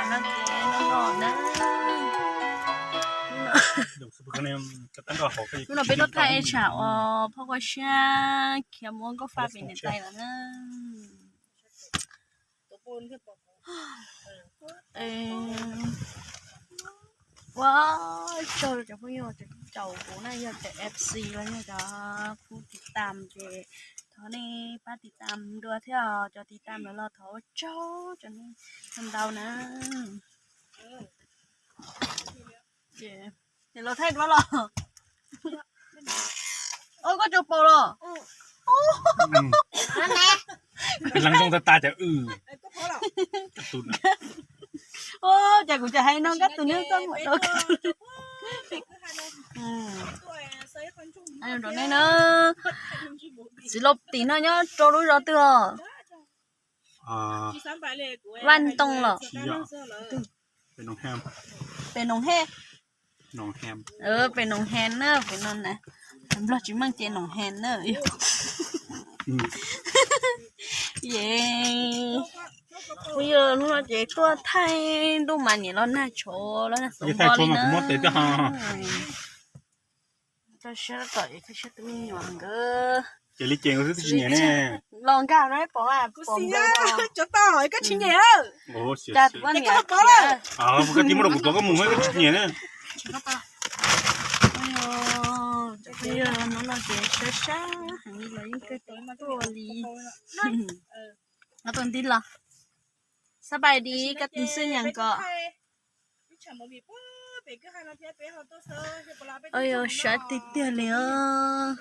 Hnub no peb tuaj thaij tsham uas phauj Koj Siab khiav muab nkauj faj pem niam tais lawm na. Ua tsaug cov phooj ywg caum kuv na, yog cov F C los yog cov kuv tiv tam ces thov nej pab tiv tam dua thiab, cov tiv tam lawm los thov ua tsaug rau nej ntau na. Ces los thaij duab los. Ua koj tsaug paus los. Leej zoo tas tas cov w. Cas kuv tseem hais no kab tus nws txaj muag rau koj. Rau nej na, txiv laus tim no nyob rau lub zos twg os? Vaj Ntoo los? Pem Noom He. Pem Noom He na, pem no na. Nplog tsis meej ces Noom He na. Yes, kuv yog hnub no ces tuaj thaij ntuj mas niam los nag tshauv los nag xauv npo li na. Rau siab tos es thiaj siab tus me nyuam nkawd. Ces li ces nkawd twb tsis nyiam ne. Los nkag rau pom pom nkawd. Cov tau koj tsis nyiam. Cas tus poj niam pom lawm. Koj tib muab rau kuv tuav koj mus koj tsis nyiam ne. Hnub no ces sab sab heev li los yeej kawg tuaj li. Ob tug ntij los. Xab pais di koj tus xwb nyas kom. Oj yog sab tiag tiag li os.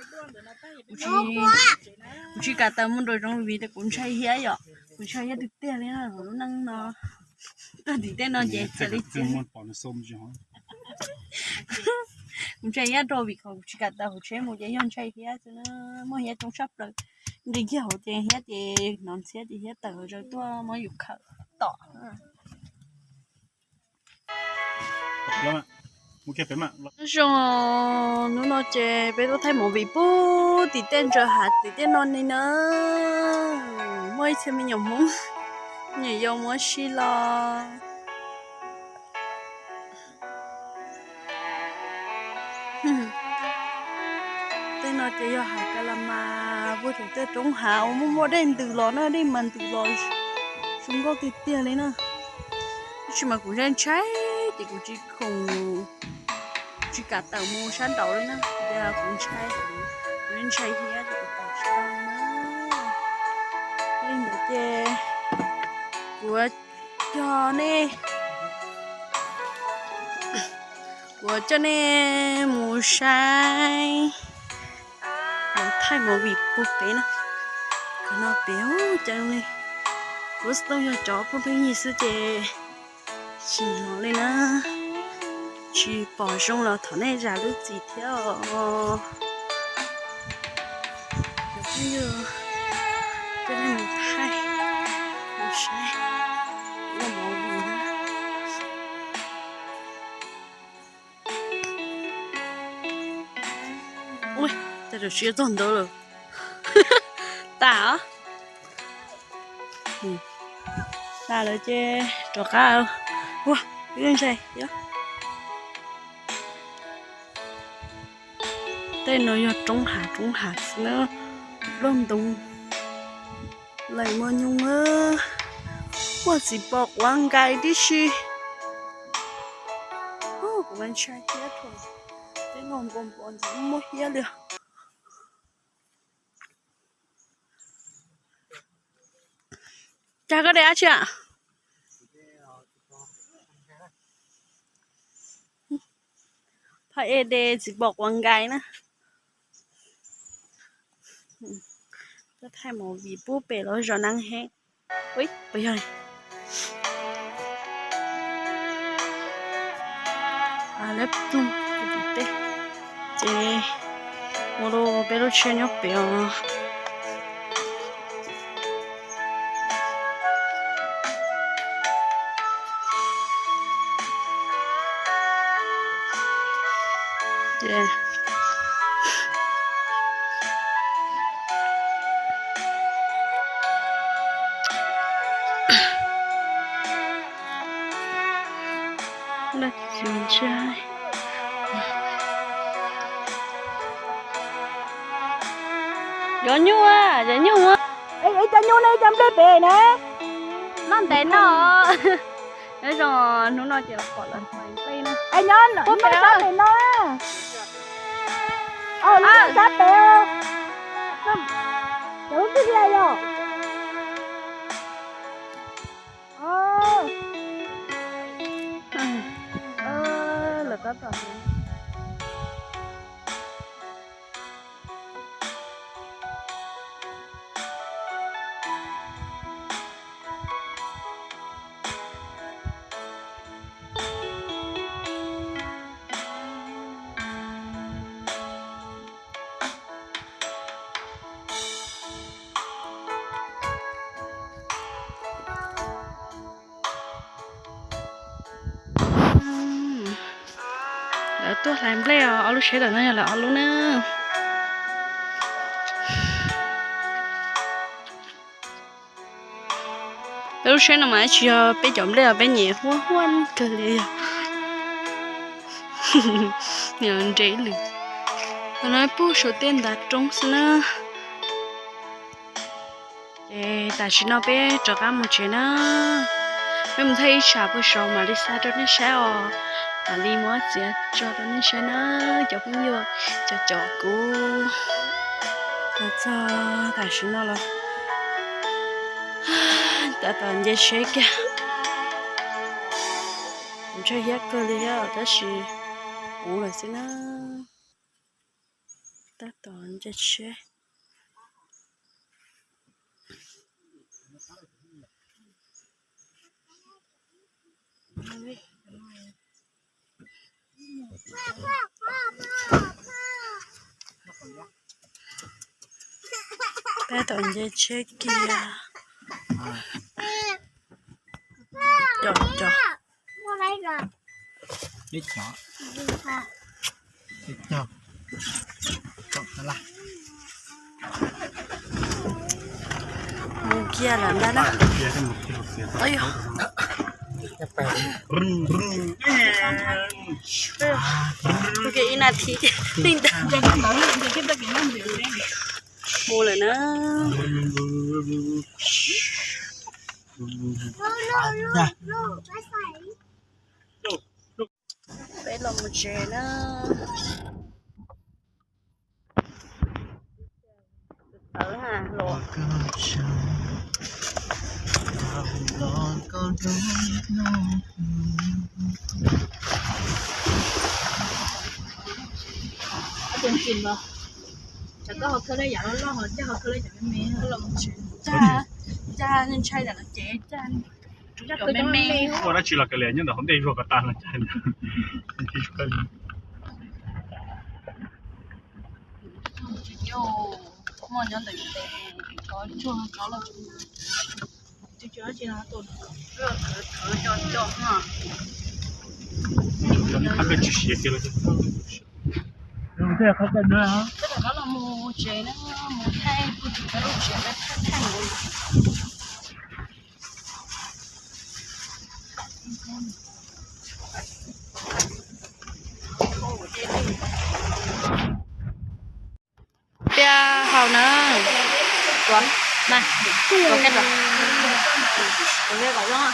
Kuv tsis, kuv tsis kam tawm mus nraum zoov vim tias kuv ntshai hiab yom. Kuv ntshai hiab tiag tiag li lub neej no. Tuaj tim tej no ces txawm li txiv. Kuv ntshai hiab rau vim qhov kuv tsis kam tawm hauv tsheb mus ces yog ntshai hiab xwb na. Muaj hiab coob tshaj plaws. Nqis kiag hauv ces hiab ces hnov ntxhiab ces hiab tawm hauv zaws tuaj muab yus khawm tom. Zoo, hnub no ces peb tuaj thaij movie pub tim tej ntsaws hav tim tej no ni na. Muaj ib txhia me nyuam Hmoob, nyuam yaus mus ua si los. Tej no ces yog hav ka la mas, puag tim tej roob hav uas muaj muaj dej ntws los na, dej mas ntws los zoo nkauj tiag tiag li na. Tab sis mas kuv ntshai ntshai ces kuv tsis khoom, tsis kam tawm mus sab nraud li na, ces kuv ntshai, kuv ntshai thiab ces kuv tawm tsis tau na. Li ntawd ces kuv coj nej, kuv coj nej mus saib, mus thaij movie puag pem na. Qhov no pem ub cov li, kuv xav tias yog cov phooj ywg xwb ces tsis hnov li na. Tsis pom zoo los thov nej zam lub txim thiab os. Cov phooj ywg, coj nej mus thaij, mus saib, ua movie na. Ua cas txog ntawd lawm. Tas os. Tas lawm ces rov qab. Ua, ntshai. Tej no yog roob hav, roob hav xwb na. Nplooj ntoo, lawm mos nyoos, muaj txiv pos quav nkais tib si. Kuv mas ntshai thiab, tej no npo npo ntxim muaj hiab li. Cas koj de dab tsi a? Phaj ej de txiv pos quav nkais na. Koj thaij movie pub pem los zov neeb heev. Ui, puas yog li? Lab ploog tim tej, ces ua rau peb lub tsheb nyob pem os. Ces Cov nyuj, cov nyuj. Ib cov nyuj ne, ib cov nplej pem na. Noj ntev no. Nyob zoo, hnub no ces los pom lawv nplej na. Nyob sab pem no. Sab pem. Cov lub twg li yom? Lawv tab tom Lawv tuaj hlais nplej os, ob lub tsheb tom no yog lawv ob lub na. Peb lub tsheb no mas tsis yog peb cov nplej os, peb nyem huab huab kawg li yog. Nws nres lwm. Qhov no puag saum tej ntav roob xwb na. Ces tam sim no peb rov qab mus tsev na. Peb mus thaij ib tsam puag saud mam li xa rau nej saib os. Mam li muab txiav tso rau nej saib na, cov phooj ywg, cov cov kuv. Los txog tam sim no los tab tom nce tsheb kiag. Ntshe hiab kawg li thiab tab sis ua lawm xwb na. Tab tom nce tsheb. Tab tom nce tsheb kiag. Cov cov. Mus kiag lawm ntag na. Ib nas this li ntawd. Mus lawm na. Peb los mus tsev na. Tawv ha los. Cov koj ho khawb lawm yam loj loj, ho caj ho khawb lawm yam me me los mus tsev. Caj, caj ntshai tam no ces caj. Ua dab tsi los kav liam nyob ntawm hauv ntej zuag kom tas no. Muaj nyob ntawm tes, tsov tsuag tsov loj. Tab tom los mus tsev na, mus thaij kuv tus kab lub tsev, thaij thaij mus. Tiag haus na. Ua, na, ua keb rau, ua keb kom zoo.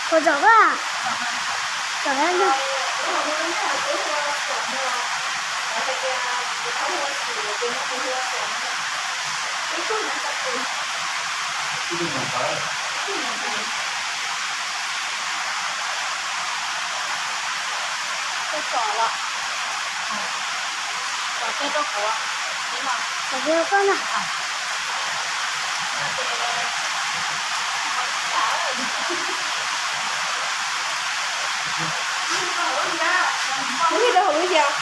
Kuv zov a, zov a. Koj tsom los, tsom koj rau kuv, koj na. Kuv ib rau hauv lub yas.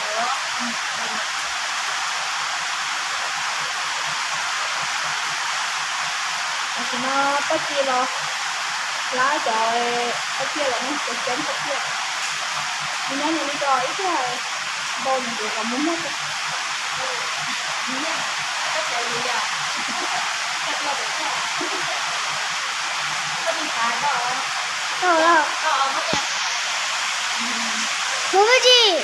Tam sim no Paj Ci los Lab cov khaub piaj los muab cov ceeb khaub piaj. Mus nyob mus li ko ib tug npau nws yuav kom mus muag. Tau lawm. Mus Vij Tsis.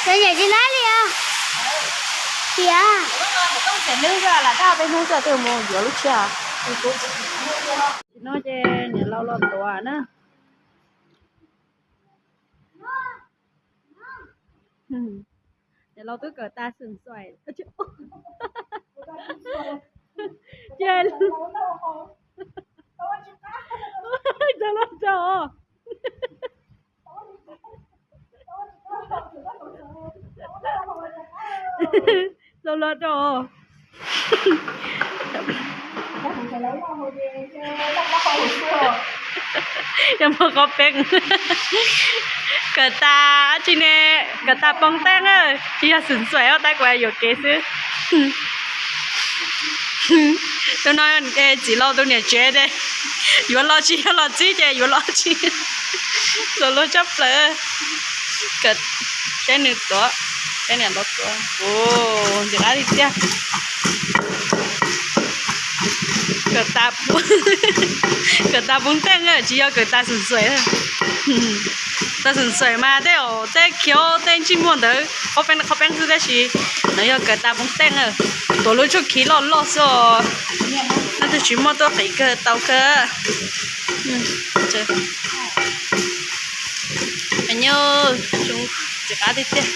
Cov niam tsis nab li os. Tias lam kaj tej hnub xwb twb mus yuav lub tshiab. Tam sim no ces niam laus los tuav na. Niam laus twb kawm tas xwm xuaim. Cia, tau loj rau. Tau loj rau. Yog muaj qhov peeb. Kawm tas tsi ne, kawm tas poob teej na, tsis yog xwm xuaim os, tab kuv yuam kev xwb. Tus no txiv laus tus niam tsev ces yuav los tsis yog los txib ces yuav los tsis. Los luag tshaj plaws. Saib nws tuav, saib niam laus tuav, ntxim qab li tiag. Kawm tas, kawm tas poob teej, tsis yog kawm tas xwm xuaim. Tas xwm xuaim mas tej, tej khiav tej ntsej muag ntawd qhov peeb qhov peeb xwb, tab sis no yog kawm tas poob teej, tuav lub tshoob khiv loj loj xwb os. Nyob twb tsis muaj tuaj qiv kawg tau kawg. Nyob zoo, ntxim qab tiag tiag.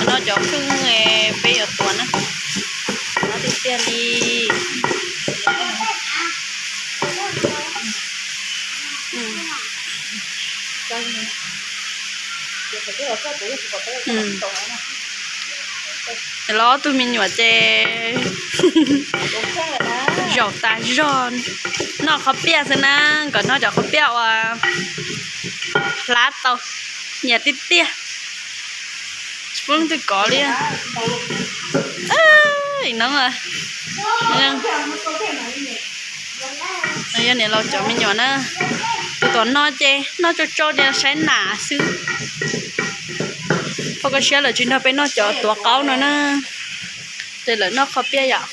No cov kheej peb yuav tuav na, qab tiag tiag li. Los ob tug me nyuam ces zaum tas zog noj qhov piaj xwb na, nkawd noj cov qhov piaj uas hlab tau, nyiam tiag tiag. Tsis pub leej twg kov li. No, no yog niam laus cov me nyuam na. Tus tom no ces noj tsau tsau ces saib nas xwb. Pom koj siab lawm tsis nrog peb noj cov tuav qaub no na. Ces lawv noj qhov piaj yom.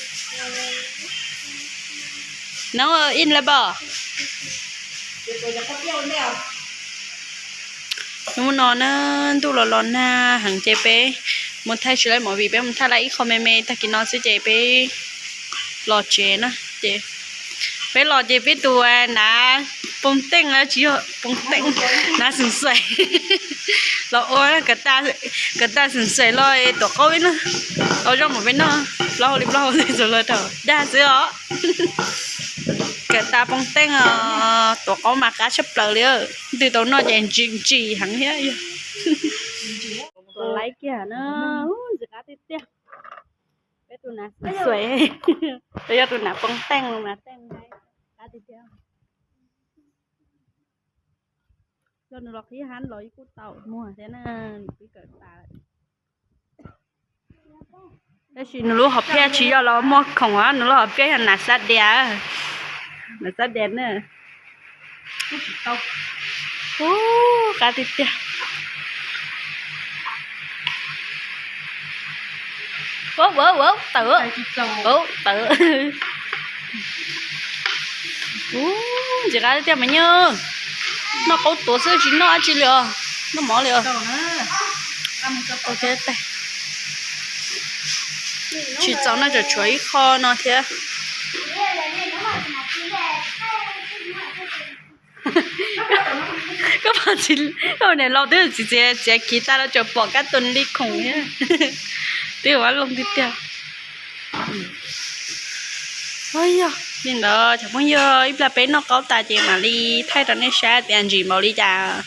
No in la bo. Hnub no na, ntuj los los nag heev ces peb mus thaij tsis laib movie, peb mus thaij laib ib qho me me tag kis no xwb ces peb los tsev na. Ces peb los ces peb tus nav poob teej, tsis yog poob teej, nav xwm xuaim los ua, kawm tas xwm xuaim los tuav qaub ib na. Tau zoj mus peb noj, plaub hau li plaub hau xwb, txaus luag rau dag xwb os. Kawm tas poob teej os, tuav qaub mas qab tshaj plaws li. Twb tau noj ces ntsim ntsim heev thiab. Tuav laib kiag na, ntxim qab tiag tiag. Peb tus nav xwm xuaim, yog tus nav poob teej, nav teej qab tiag tiag. Yog nws los qhib hab los ib kuj tau muag thiab na, nws twb kawm tas. Tab sis nws lub hom phiaj tsis yog los muaj khoom, nws lub hom phiaj yog nas xab dias, nas xab dias na. Ub, qab tiag tiag. Ub, ub, ub, tawm, ub, tawm. Ub, ntxim qab tiag mas nyuj. Noj qaub tuav xwb tsis noj dab tsi li os, noj mov li os. Tsis txaus noj, tsam tshuav ib qho no thiab. Koj pom txiv, koj niam laus twb txiav txiav kiv tas los tsuas pom kab tus li khoom thiab. Twb ua loog tiag tiag. Yog li ntawd cov phooj ywg, ib plag peb noj qaub tas ces mam li thaij rau nej saib tias ntsim npaum li cas.